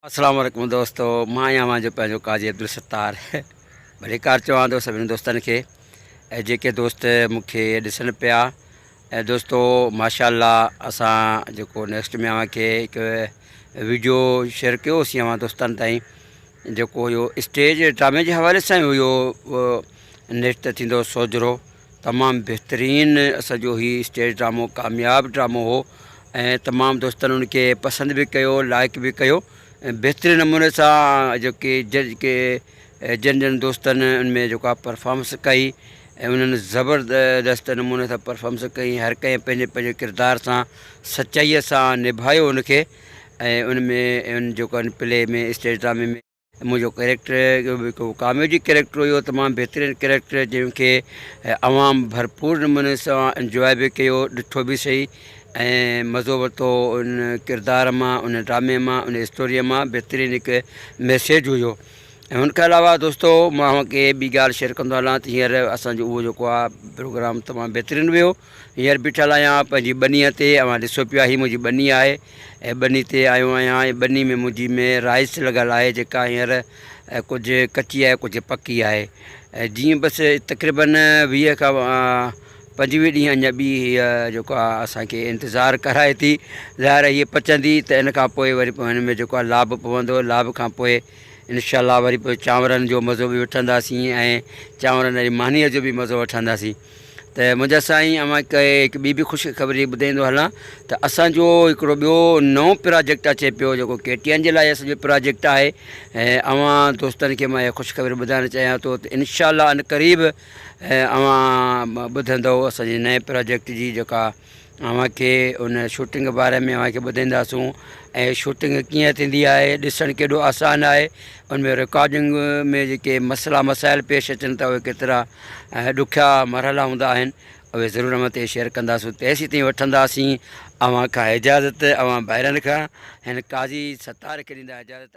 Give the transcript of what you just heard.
اسلام عليڪم دوستو مان آهيان اوهان جو پنهنجو قاضي عبدالستار ڀليڪار چوان ٿو سڀني دوستن کي ۽ جيڪي دوست مون کي ڏسن پيا ۽ دوستو ماشاء الله اسان جيڪو نيڪسٽ ۾ اوهان کي هڪ ويڊيو شيئر ڪيوسين اوهان دوستن تائين جيڪو هيو اسٽيج ڊرامي جي حوالي سان هيو نيڪسٽ ته ٿيندو سوجهرو تمام بهترين اسان جو هي اسٽيج ڊرامو ڪامياب ڊرامو هو ۽ تمام دوستن ان کي پسند به ڪيو لائڪ به ڪيو ۽ بهترين نموني سان جيڪي جيڪي جن جن دوستن ان ۾ جيڪا پرفارمنس ڪئي ۽ انهن زبردست نموني سان پرفارمنس ڪئي هر ڪنهن پنهنجي پنهنجي ڪردار سان سچائيء سان نڀايو ان کي ۽ ان ۾ ان جيڪو پلي ۾ اسٽيج ڊرامي ۾ منهنجو ڪريڪٽر هڪ ڪاميڊي ڪريڪٽر هيو تمام بهترين ڪريڪٽر جنهن کي عوام ڀرپور نموني سان انجواء به ڪيو ڏٺو به سهي ۽ مزو ورتو ان ڪردار مان ان ڊرامي مان ان اسٽوريء مان بهترين هڪ ميسيج هيو ۽ ان کان علاوه دوستو مان اوهان کي ٻي ڳالهه شيئر ڪندو هلان ته هينئر اسانجو اهو جيڪو آهي پروگرام تمام بهترين ويو هينئر بيٺل آهيان پنهنجي ٻنيء تي اوهان ڏسو پيا هي منهنجي ٻني آهي ۽ ٻني تي آيو آهيان ۽ ٻني ۾ منهنجي ۾ رائس لڳل آهي جيڪا هينئر ڪجهه ڪچي آهي ڪجهه پڪي آهي ۽ جيئن بس تقريبن 20 کان 25 ڏينهن اڃا ٻي هيء جيڪو آهي اسانکي انتظار ڪرائي ٿي ظاهر هيء پچندي ته ان کان پوء وري پوء هن ۾ جيڪو آهي لاڀ پوندو لاڀ کان پوء انشاء الله وري پوء چانورن جو مزو به وٺنداسين ۽ چانورن واري مانيء جو به مزو وٺنداسين ته منهنجا سائين اوهان کي هڪ ٻي به خوش خبري ٻڌائيندو هلان ته اسان جو هڪڙو ٻيو نئون پراجيڪٽ اچي پيو جيڪو ڪي ٽي اين جي لاء اسان جو پراجيڪٽ آهي ۽ اوهان دوستن کي مان اها خوش خبري ٻڌائڻ چاهيان ٿو ته انشاء الله ان قريب اوهان ٻڌندو اسان جي نئين پراجيڪٽ جي جيڪا اوهان کي ان شوٽنگ باري ۾ اوهان کي ٻڌائينداسون ۽ شوٽنگ ڪيئن ٿيندي آهي ڏسڻ ڪيڏو آسان آهي ان ۾ رڪارڊنگ ۾ جيڪي مسئلا مسائل پيش اچن ٿا اهي ڪيترا ڏکيا مرحلا هوندا آهن اهي ضرور اوهان تي شيئر ڪنداسون تيسين تائين وٺنداسين اوهان کان اجازت اوهان ڀائرن کان هن قاضي ستار کي ڏيندا اجازت.